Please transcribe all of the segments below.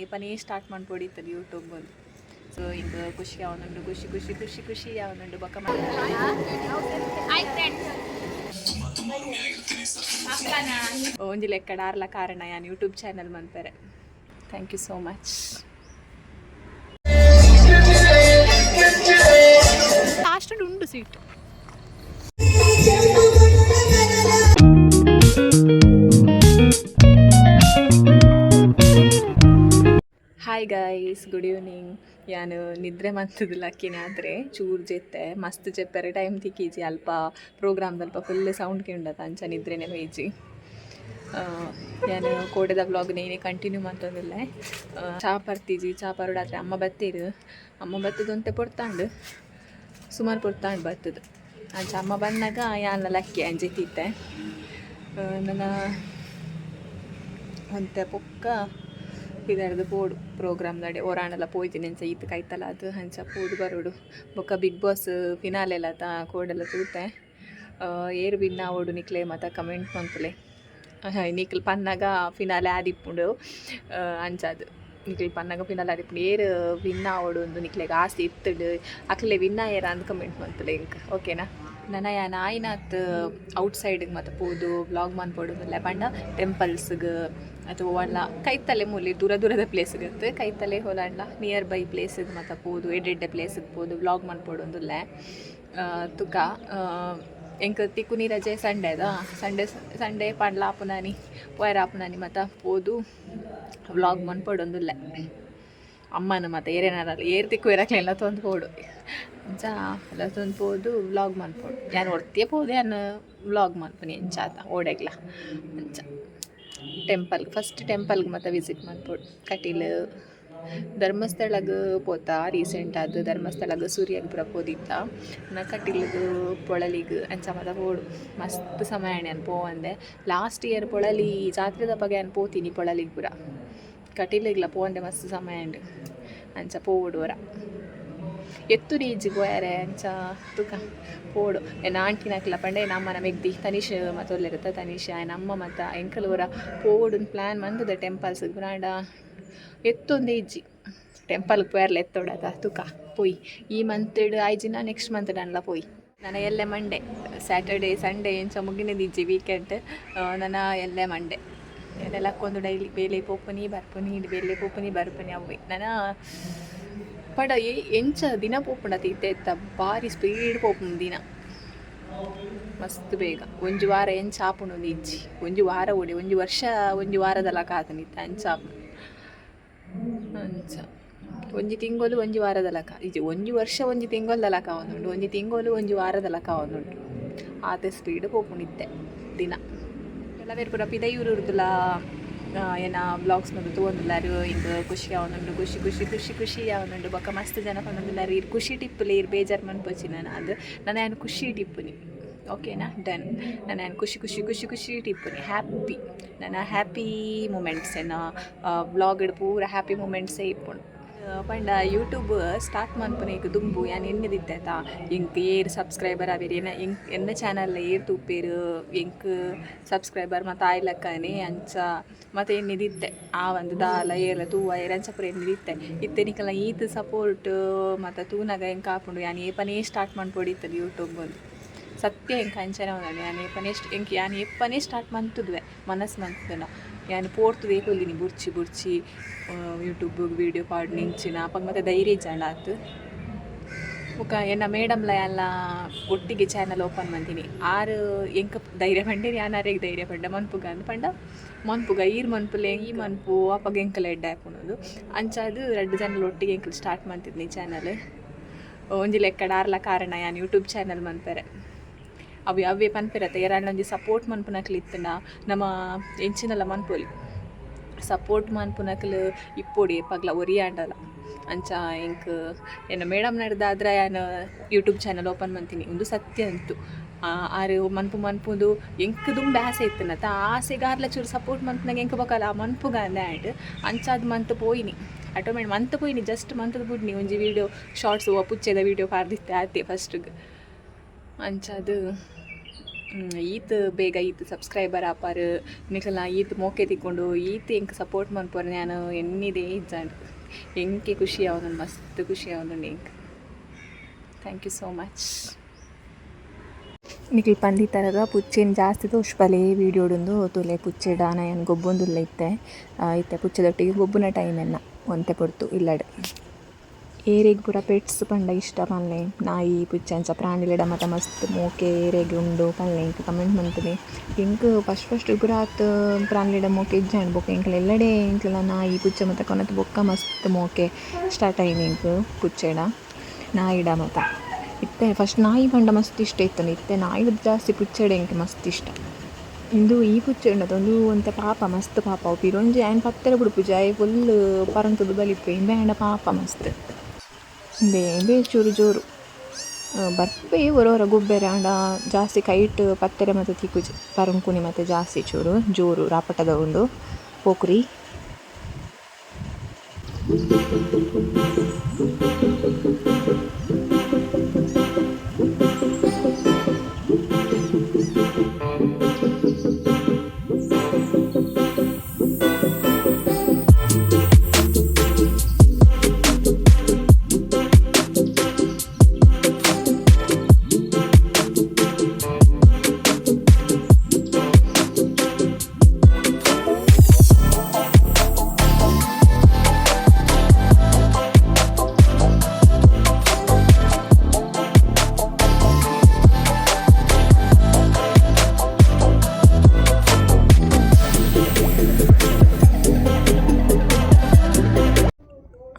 ಏಪನೇ start ಮನ್ಪೊಡಿತ್ತದು YouTube. ಸೊ ink ಖುಷಿ ಆವೊಂದುಂಡು, ಖುಷಿ ಖುಷಿ ಖುಷಿ ಖುಷಿ ಆವೊಂದುಂಡು. ಬೊಕ್ಕ ಹಾಯ್ ಫ್ರೆಂಡ್ಸ್. ಒಂಜಿ ಲೆಕ್ಕಡ್ ಆರ್ಲ ಕಾರಣ ಯಾನ್ ಯೂಟ್ಯೂಬ್ ಚಾನಲ್ ಮನ್ಪೆರೆ. Thank you so much. Last ಉಂಡು seat. Hi guys, good evening. ಯಾನು ನಿದ್ರೆ ಮಂತುದು ಲಕ್ಕಿನ ಆದ್ರೆ ಚೂರು ಜೆತ್ತೆ. ಮಸ್ತ್ ಜೆಪ್ಪರೆ ಟೈಮ್ ತಿಕ್ಕಿಜಿ. ಅಲ್ಪ ಪ್ರೋಗ್ರಾಮ್ದಲ್ಪ ಫುಲ್ ಸೌಂಡ್ ಕೇಂಡತ, ಅಂಚ ನಿದ್ರೆನೆ ಹೋಯ್ಜಿ. ಯಾನು ಕೋಡೆದ ವ್ಲಾಗ್ ನೇನೆ ಕಂಟಿನ್ಯೂ ಮಂತೊಂದುಲ್ಲೆ. ಚಾ ಪರ್ತಿಜಿ. ಚಾ ಪರೋಡಾದ್ರೆ ಅಮ್ಮ ಬತ್ತೀರು. ಅಮ್ಮ ಬತ್ತದ ಒಂತೆ ಪೊರ್ತಾಂಡು, ಸುಮಾರು ಪೊರ್ತಾಂಡು ಬತ್ತದು. ಅಂಚ ಅಮ್ಮ ಬಂದಾಗ ಯಾನ್ ಲಕ್ಕಿ ಅಂಜೆತಿತ್ತೆ. ನನ್ನ ಒಂತೆ ಪೊಕ್ಕ ಪಿದರ್ದು ಪೋಡು ಪ್ರೋಗ್ರಾಮ್ ದಡೆ. ಓರಾಂಡಲ ಪೋಯ್ತೀನಿ ಅಂಚ ಈತ್ ಕೈತಲ ಅದು ಅಂಚ ಪೋದು ಬರೋಡು. ಬೊಕ್ಕ ಬಿಗ್ ಬಾಸ್ ಫಿನಾಲೆಲ್ಲ ತಾ ಕೋಡೆಲ್ಲ ತೂತೆ. ಏರು ವಿನ್ ಆವೊಡು ನಿಕ್ಲೆ ಮಾತ ಕಮೆಂಟ್ ಮನ್ಪುಲೆ. ನಿಕ್ಲ್ ಪನ್ನಗ ಫಿನಾಲೆ ಆದಿಪ್ಪುಂಡು. ಅಂಚಾದ್ ನಿಕ್ಲ್ ಪನ್ನಗ ಫಿನಾಲೆ ಆದಿಪ್ಪುಂಡು. ಏರು ವಿನ್ ಆವೊಡು ಅಂದ್ ನಿಕ್ಲೆಗ್ ಆಸೆ ಇತ್ತುಂಡು, ಅಕ್ಲೆ ವಿನ್ ಆಯೆರ ಅಂದ್ ಕಮೆಂಟ್ ಮನ್ಪುಲೆ ಎಂಕ್, ಓಕೆನಾ? ನನ ಯಾನ್ ಆಯಿನಾತ್ ಔಟ್ ಸೈಡ್ಗೆ ಮಾತ ಪೋದು ವ್ಲಾಗ್ ಮನ್ಪೊಡು ಪಂಡ ಟೆಂಪಲ್ಸ್ಗ್ ಅಥವಾ ಒಲ್ಲ ಕೈತಲೆ ಮೂಲಿ, ದೂರ ದೂರದ ಪ್ಲೇಸ್ಗೆ ಅತ್ತು, ಕೈತಲೆ ಹೋಲಾಂಡ್ಲ ನಿಯರ್ ಬೈ ಪ್ಲೇಸ್ಗೆ ಮಾತ ಪೋದು, ಎಡ್ಡೆ ಎಡ್ಡೆ ಪ್ಲೇಸ್ಗೆ ಪೋದು ವ್ಲಾಗ್ ಮನ್ಪೊಡು. ತುಕ ಎಂಕ್ ತಿಕ್ಕುನಿ ರಜೆ ಸಂಡೇದ. ಸಂಡೇ ಸಂಡೇ ಪಂಡ್ಲ ಆಪುನಾನಿ ಪೋಯರ ಆಪುನಾನಿ ಮಾತ ಪೋದು ವ್ಲಾಗ್ ಮನ್ಪೊಡೊಂದುಲ್ಲೆ. ಅಮ್ಮನ ಮತ್ತೆ ಏರೇನಾರ ಏರ್ ತಿಕ್ಕು ಇರಕ್ಲೆಲ್ಲ ತೊಂದು ಪೋಡು. ಅಂಚ ಎಲ್ಲ ತೊಂದು ಪೋದು ವ್ಲಾಗ್ ಮನ್ಪೊಡು. ಯಾನ್ ಒರ್ತಿಯೇ ಪೋದು ಯಾನ್ ವ್ಲಾಗ್ ಮನ್ಪುನಿ ಎಂಚ ಆತ ಓಡೆಗ್ಲ. ಅಂಚ ಟೆಂಪಲ್, ಫಸ್ಟ್ ಟೆಂಪಲ್ಗೆ ಮತ್ತೆ ವಿಸಿಟ್ ಮನ್ಪೊಡು. ಕಟೀಲು, ಧರ್ಮಸ್ಥಳಗ್ ಪೋತ. ರೀಸೆಂಟ್ ಆದ್ ಧರ್ಮಸ್ಥಳಗ್ ಸೂರ್ಯಗ್ ಪೂರ ಪೋದಿತ್ತ. ನಾ ಕಟೀಲ್ಗ್, ಪೊಳಲಿಗ್ ಅಂಚ ಮಾತ ಪೋಡು. ಮಸ್ತ್ ಸಮಯ ಆಂಡ್ ಯಾನ್ ಪೋವಂದೆ. ಲಾಸ್ಟ್ ಇಯರ್ ಪೊಳಲಿ ಜಾತ್ರೆದಪಗ ಯಾನ್ ಪೋತೀನಿ. ಪೊಳಲಿಗ್ ಪೂರ, ಕಟೀಲಿಗ್ಲ ಪೋವಂದೆ ಮಸ್ತ್ ಸಮಯ ಆಂಡ್. ಅಂಚ ಪೋವೊಡು ಒರ. ಎತ್ತುನಿ ಇಜ್ಜಿ ಪೋಯರೆ. ಅಂಚ ತುಕ ಪೋಡು. ಎನ್ನ ಆಂಟಿನಕ್ಲ ಪಂಡ ಎನ್ನ ಅಮ್ಮನ ಮೆಗ್ದಿ ತನಿಷ್ ಮಾತ ಉಲ್ಲೆರ್. ತನಿಷ್, ಆಯನ ಅಮ್ಮ ಮಾತ ಎಂಕಲ್ ಒರ ಪೋವೊಡು ಪ್ಲ್ಯಾನ್ ಮಂತುದ ಟೆಂಪಲ್ಸ್ ಪುರ. ಎತ್ತೊಂದೇ ಇಜ್ಜಿ. ಟೆಂಪಲ್ಗೆ ಪೋಯರ್ಲ ಎತ್ತೊಡತ. ತುಕ ಪೋಯಿ. ಈ ಮಂತ್ ಆಯ್ಜಿನ ನೆಕ್ಸ್ಟ್ ಮಂತ್ ಡನ್ಲ ಪೋಯಿ. ನನ್ನ ಎಲ್ಲೆ ಮಂಡೇ, ಸ್ಯಾಟರ್ಡೇ, ಸಂಡೇ ಎಂಚ ಮುಗಿನದಿಜ್ಜಿ ವೀಕೆಂಡ್. ನನ್ನ ಎಲ್ಲೆ ಮಂಡೇ. ಎಲ್ಲೆ ಲಕ್ಕೊಂದು ಡೈಲಿ ಬೇಲೆ ಪೋಪುನಿ ಬರ್ಪುನಿ, ಬೇಲೆ ಪೋಪುನಿ ಬರ್ಪುನಿ ಅವ್ವೆ ನನ್ನ. ಪಂಡ ಎಂಚ ದಿನ ಪೋಪುಂಡತ ಇತ್ತೆ ಇತ್ತ. ಬಾರಿ ಸ್ಪೀಡ್ ಪೋಪುಂಡು ದಿನ, ಮಸ್ತ್ ಬೇಗ. ಒಂಜಿ ವಾರ ಎಂಚ ಆಪುಂಡು ಒಂದು ಇಜ್ಜಿ. ಒಂಜಿ ವಾರ ಓಡಿ ಒಂಜಿ ವರ್ಷ ಒಂಜಿ ವಾರದಲ ಕಾತನಿತ್ತ, ಅಂಚ ಆಪುಂಡು. ಅಂಚ ಒಂಜಿ ತಿಂಗಳು ಒಂಜಿ ವಾರದ ಲಕ ಇಜ್ಜಿ, ಒಂಜಿ ವರ್ಷ ಒಂಜಿ ತಿಂಗೊಲ್ದ ಲಕ ಆವೊಂದುಂಡು, ಒಂಜಿ ತಿಂಗಳು ಒಂಜಿ ವಾರದ ಲಕ ಆವೊಂದುಂಡು. ಆತೆ ಸ್ಪೀಡ್ ಪೋಪುಂಡು ಇತ್ತೆ ದಿನ. ಕೆಲವೇರು ಪೂರ ಪಿದಯೂರುರ್ದುಲ ಏನ ವ್ಲಾಗ್ಸ್ ಮಂತ್ ತೂವೊಂದುಲ್ಲಾರು. ಇಂಕ್ ಖುಷಿ ಆವೊಂದುಂಡು, ಖುಷಿ ಖುಷಿ ಖುಷಿ ಖುಷಿ ಆವೊಂದುಂಡು. ಬೊಕ್ಕ ಮಸ್ತ್ ಜನ ಪನೊಂದುಲ್ಲಾರು, ಇರ್ ಖುಷಿ ಟಿಪ್ಪುಲೆ, ಇರ್ ಬೇಜಾರು ಮನ್ಪೊಚಿ. ನನ ಅದು ನನ ಯಾನ್ ಖುಷಿ ಟಿಪ್ಪುನಿ, ಓಕೆನಾ? ಡನ್. ನಾನು ಯಾನ್ ಖುಷಿ ಖುಷಿ ಖುಷಿ ಖುಷಿ ಟಿಪ್ಪುನಿ. ಹ್ಯಾಪಿ, ನನ್ನ ಹ್ಯಾಪಿ ಮೂಮೆಂಟ್ಸ್. ಎನ್ನ ವ್ಲಾಗ್ ಪೂರ ಹ್ಯಾಪಿ ಮೂಮೆಂಟ್ಸೇ ಇಪ್ಪುಂಡು. ಪಂಡ ಯೂಟ್ಯೂಬ್ ಸ್ಟಾರ್ಟ್ ಮನ್ಪುನ ದುಂಬು ಯಾನ್ ಎನ್ನಿದಿತ್ತೆ ಆತಾ, ಎಂಕ್ ಏರ್ ಸಬ್ಸ್ಕ್ರೈಬರ್ ಆವೆರ್, ಎನ್ನ ಎಂಕ್ ಎನ್ನ ಚಾನಲ್ ಏರ್ ತೂಪೆರ್, ಎಂಕ್ ಸಬ್ಸ್ಕ್ರೈಬರ್ ಮಾತ ಆಯ್ಲಕ್ಕನೆ ಅಂಚ ಮತ್ತೆ ಎನ್ನಿದಿತ್ತೆ. ಆ ಒಂದು ದಾಲ ಏರ್ಲ ತೂವ ಏರ್ ಅಂಚ ಪೂರ ಎನ್ನಿದಿತ್ತೆ. ಇತ್ತೆ ನಿಕಲ್ನ ಈತ್ ಸಪೋರ್ಟ್ ಮಾತ ತೂನಗ ಎಂಕ್ ಆಪುಂಡು, ಯಾನ್ ಏಪನೇ ಸ್ಟಾರ್ಟ್ ಮನ್ಪೊಡಿತ್ತದು ಯೂಟ್ಯೂಬ್. ಸತ್ಯ, ಎಂಕ್ ಅಂಚನೆ ಒಂದುಂಡು. ಯಾನ್ ಏಪನೇ ಎಂಕ್ ಯಾನ್ ಏಪನೇ ಸ್ಟಾರ್ಟ್ ಮಂತುದುವೆ ಮನಸ್ಸು ಮಂತುನ. ಯಾನ್ ಪೋರ್ತುದೇ ಕುಲ್ಲಿನಿ ಬುರ್ಚಿ ಬುರ್ಚಿ ಯೂಟ್ಯೂಬ್ ವೀಡಿಯೋ ಪಾಡ್ನಿ ಇಂಚಿನ. ಅಪಗ ಮತ್ತೆ ಧೈರ್ಯ ಇಜ್ಜಾಂಡ ಆತು. ಬೊಕ ಎನ್ನ ಮೇಡಮ್ಲ ಯಾನ್ಲ ಒಟ್ಟಿಗೆ ಚಾನಲ್ ಓಪನ್ ಮಂತಿನಿ. ಆರು ಎಂಕ್ ಧೈರ್ಯ ಪಂಡೇರ್, ಯಾನ್ ಅರೆಗ್ ಧೈರ್ಯ ಪಂಡೆ. ಮನ್ಪುಗ ಅಂದ್ ಪಂಡ, ಮನ್ಪುಗ ಈರ್ ಮನ್ಪುಲೆ, ಈ ಮನ್ಪು, ಅಪಗ ಎಂಕಲ ಎಡ್ಡೆ ಆಪುಂಡು. ಅಂಚಾದ್ ರಡ್ಡ್ ಜನಲ ಒಟ್ಟಿಗೆ ಎಂಕುಲು ಸ್ಟಾರ್ಟ್ ಮಂತಿದ್ನಿ ಚಾನಲ್. ಒಂಜಿ ಲೆಕ್ಕಡ್ ಆರ್ಲ ಕಾರಣ ಯಾನ್ ಯೂಟ್ಯೂಬ್ ಚಾನಲ್ ಮನ್ಪೆರೆ. ಅವು ಅವೇ ಪನ್ಪೆರತ್ತ, ಏರಾಂಡ ಒಂಜಿ ಸಪೋರ್ಟ್ ಮನ್ಪುನಕ್ಲು ಇತ್ತುಂಡ ನಮ ಎಂಚಿನಲ ಮನ್ಪೊಲಿ. ಸಪೋರ್ಟ್ ಮನ್ಪುನಕ್ಲು ಇಪ್ಪೊಡು ಏಪಗ್ಲ ಒರಿಯಾಂಡಲ. ಅಂಚ ಎಂಕ್ ಎನ್ನ ಮೇಡಮ್ ನಡ್ದಾದ್ರ ಯಾನ್ ಯೂಟ್ಯೂಬ್ ಚಾನಲ್ ಓಪನ್ ಮಂತೀನಿ, ಉಂದು ಸತ್ಯ ಅಂತು. ಆರು ಮನ್ಪು ಮನ್ಪುದು ಎಂಕ್ ದುಂಬೆ ಆಸೆ ಇತ್ತುನತ, ಆ ಆಸೆಗ್ ಆರ್ಲ ಚೂರು ಸಪೋರ್ಟ್ ಮನ್ಪುನಾಗ ಎಂಕ್ ಬೊಕಲ ಮನ್ಪುಗ ಅಂದೆ ಆಂಡ್. ಅಂಚಾದ್ ಮಂತ್ ಪೋಯಿನಿ. ಆಟೋಮೇಟ್ ಮಂತ್ ಪೋಯಿನಿ, ಜಸ್ಟ್ ಮಂತುದು ಬುಡ್ನಿ. ಒಂಜಿ ವೀಡಿಯೋ ಶಾರ್ಟ್ಸ್, ಪುಚ್ಚೆದ ವೀಡಿಯೋ ಪಾಡ್ದಿತ್ತೆ, ಆತೆ ಫಸ್ಟ್ಗ್. ಅಂಚಾದ್ ಈತ್ ಬೇಗ ಈತ್ ಸಬ್ಸ್ಕ್ರೈಬರ್ ಆಪಾರು ನಿಕಲ್ನ ಈತ್ ಮೋಕೆ ತಿಕ್ಕೊಂಡು ಈತ್ ಎಂಕ್ ಸಪೋರ್ಟ್ ಮನ್ಪುವರ್ ಯಾನ್ ಎನ್ನಿದೆ ಇಜ್ಜಾಂಡ್ ಎಂಕೆ ಖುಷಿ ಆವೊಂದುಂಡು ಮಸ್ತ್ ಖುಷಿ ಆವೊಂದುಂಡು ಎಂಕ್. Thank you so much. ನಿಕ್ಲ್ ಪಂದಿತರದ ಪುಚ್ಚೆನ್ ಜಾಸ್ತಿ ತೋಜ್ಪಲೆ ವೀಡಿಯೋಡುಂದು ತೂಲೆ ಪುಚ್ಚೆಡ ಯಾನ್ ಗೊಬ್ಬೊಂದುಲ್ಲ ಇತ್ತೆ. ಇತ್ತೆ ಪುಚ್ಚೆದೊಟ್ಟಿಗೆ ಗೊಬ್ಬುನ ಟೈಮ್ ಎನ್ನ ಒಂತೆ ಪೊರ್ತು ಇಲ್ಲಡ್. ಏರೆಗ್ ಪೂರ ಪೆಟ್ಸ್ ಪಂಡ ಇಷ್ಟ ಪನ್ಲೆ, ನಾಯಿ ಪುಚ್ಚೆ ಅಂಚ ಪ್ರಾಣಿಲೆಡ ಮಾತ ಮಸ್ತ್ ಮೋಕೆ ಏರೆಗ್ ಉಂಡು ಪನ್ಲೆ ಎಂಕ್ ಕಮೆಂಟ್ ಮನ್ಪುಲೆ. ಎಂಕ್ ಫಸ್ಟ್ ಫಸ್ಟ್ ಪೂರ ಆತ್ ಪ್ರಾಣಿಲೆಡ ಮೋಕೆ ಇಜ್ಜಾಂಡ್ ಬೊಕ ಎಂಕಲ್ನ ಇಲ್ಲಡೆ ಎಂಕ್ಲೆನ ನಾಯಿ ಪುಚ್ಚೆ ಮಾತ ಕೊನತ್ ಬೊಕ್ಕ ಮಸ್ತ್ ಮೋಕೆ ಸ್ಟಾರ್ಟ್ ಆಯಿನಿ ಎಂಕ್ ಪುಚ್ಚೆಡ ನಾಯಿಡ ಮಾತ. ಇತ್ತೆ ಫಸ್ಟ್ ನಾಯಿ ಪಂಡ ಮಸ್ತ್ ಇಷ್ಟ ಇತ್ತುಂಡು, ಇತ್ತೆ ನಾಯಿಡ್ದ್ ಜಾಸ್ತಿ ಪುಚ್ಚೆಡ ಎಂಕ್ ಮಸ್ತ್ ಇಷ್ಟ. ಇಂದು ಈ ಪುಚ್ಚೆ ಉಂಡತ ಉಂದು ಒಂತೆ ಪಾಪ ಮಸ್ತ್ ಪಾಪ ಅವು ಪಿರೊಂಜಿ ಆಯನ್ ಪತ್ತೆರೆ ಬುಡ್ಪುಜಿ ಆಯೆ ಫುಲ್ ಪರಂತುದು ಬಲಿಪುವೆ ಇಂಬೆ ಆಂಡ ಪಾಪ ಮಸ್ತ್. ಇಂಬೆ ಇಂಬೆ ಚೂರು ಜೋರು ಬರ್ಪೆ ಒರ ಒರ ಗೊಬ್ಬೆರೆ ಆಂಡ ಜಾಸ್ತಿ ಕೈಟ್ ಪತ್ತೆರೆ ಮಾತ ತಿಕ್ಕುಜಿ ಪರಂಕುನಿ ಮಾತ ಜಾಸ್ತಿ ಚೂರು ಜೋರು ರಾಪಟದ ಉಂಡು ಪೋಕ್ರಿ.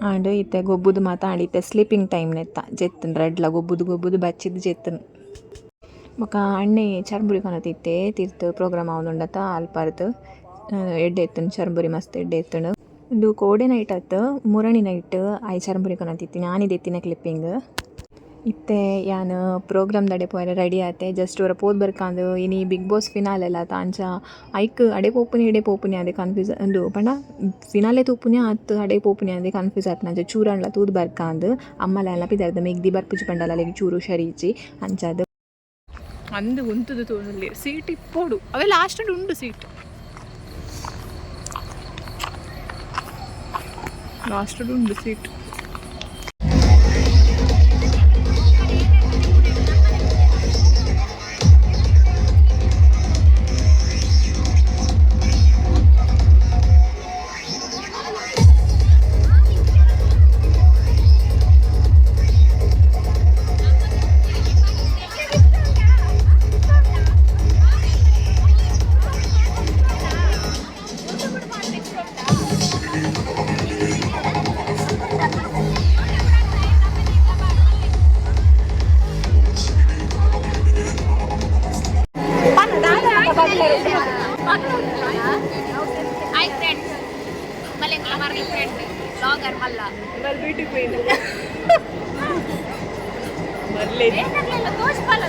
ಆಂಡ್ ಇತ್ತೆ ಗೊಬ್ಬುದು ಮಾತ ಆಂಡ್ ಇತ್ತೆ ಸ್ಲೀಪಿಂಗ್ ಟೈಮ್ ನೆತ್ತ ಜೆತ್ತುಂಡು ರಡ್ಲ ಗೊಬ್ಬುದು ಗೊಬ್ಬುದು ಬಚ್ಚಿದ್ ಜೆತ್ತುಂಡು. ಬೊಕ ಅಣ್ಣೆ ಚರ್ಮುರಿ ಕೊನೊತಿತ್ತೆ ತಿರ್ತ್ ಪ್ರೋಗ್ರಾಮ್ ಆವೊಂದುಂಡತ ಅಲ್ಪರ್ದ್ ಎಡ್ಡೆ ಇತ್ತುಂಡು ಚರ್ಮುರಿ ಮಸ್ತ್ ಎಡ್ಡೆ ಇತ್ತುಂಡು. ಉಂದು ಕೋಡೆ ನೈಟ್ ಅತ್ತ್ ಮುರಣಿ ನೈಟ್ ಆಯೆ ಚರ್ಮುರಿ ಕೊನೊತಿತ್ತಿನಿ ಆನಿ ದೆತ್ತಿನ ಕ್ಲಿಪ್ಪಿಂಗ್. ಇತ್ತೆ ಯಾನ್ ಪ್ರೋಗ್ರಾಮ್ ದಡೆ ಪೋಯೆರೆ ರೆಡಿ ಆತೆ ಜಸ್ಟ್ ಒರ ಪೋದು ಬರ್ಕಾಂದು ಇನಿ ಬಿಗ್ ಬಾಸ್ ಫಿನಾಲೆ ಅತ ಅಂಚ ಐಕ್ ಅಡೆ ಪೋಪುನಿ ಇಡೆ ಪೋಪುನಿ ಅದೇ ಕನ್ಫ್ಯೂಸ್ ಉಂದು ಪಂಡ ಫಿನಾಲೆ ತೂಪುನಿ ಅತ್ತ್ ಅಡೆ ಪೋಪುನಿ ಅಂದ್ ಕನ್ಫ್ಯೂಸ್ ಆತ್ಂಡ್ ಅಂಚ ಚೂರಾಂಡಲ ತೂದು ಬರ್ಕಾಂದು ಅಮ್ಮಲ ಯಾನ್ಲ ಪಿದರ್ದ ಮೆಗ್ದಿ ಬರ್ಪುಜಿ ಪಂಡಲ ಅಲೆಗ್ ಚೂರು ಹುಷಾರಿಜ್ಜಿ ಅಂಚಾದ್. ಅಂದು ಉಂತುದು ತೂವೊಂದುಲ್ಲೆರ್ ಸೀಟ್ ಇಪ್ಪೊಡು ಅವೆ ಲಾಸ್ಟ್ ಉಂಡು ಸೀಟ್ ಲಾಸ್ಟ್ ಉಂಡು ಸೀಟ್. Hi friends, ಮಲ್ಲ ಮರ್ಲಿ ಫ್ರೆಂಡ್ ಬ್ಲಾಗರ್ ಮಲ್ಲ. Beauty queen. ಏನಾಗ್ಲಿಲ್ಲ, ತೋಜ್ಪಾಲ.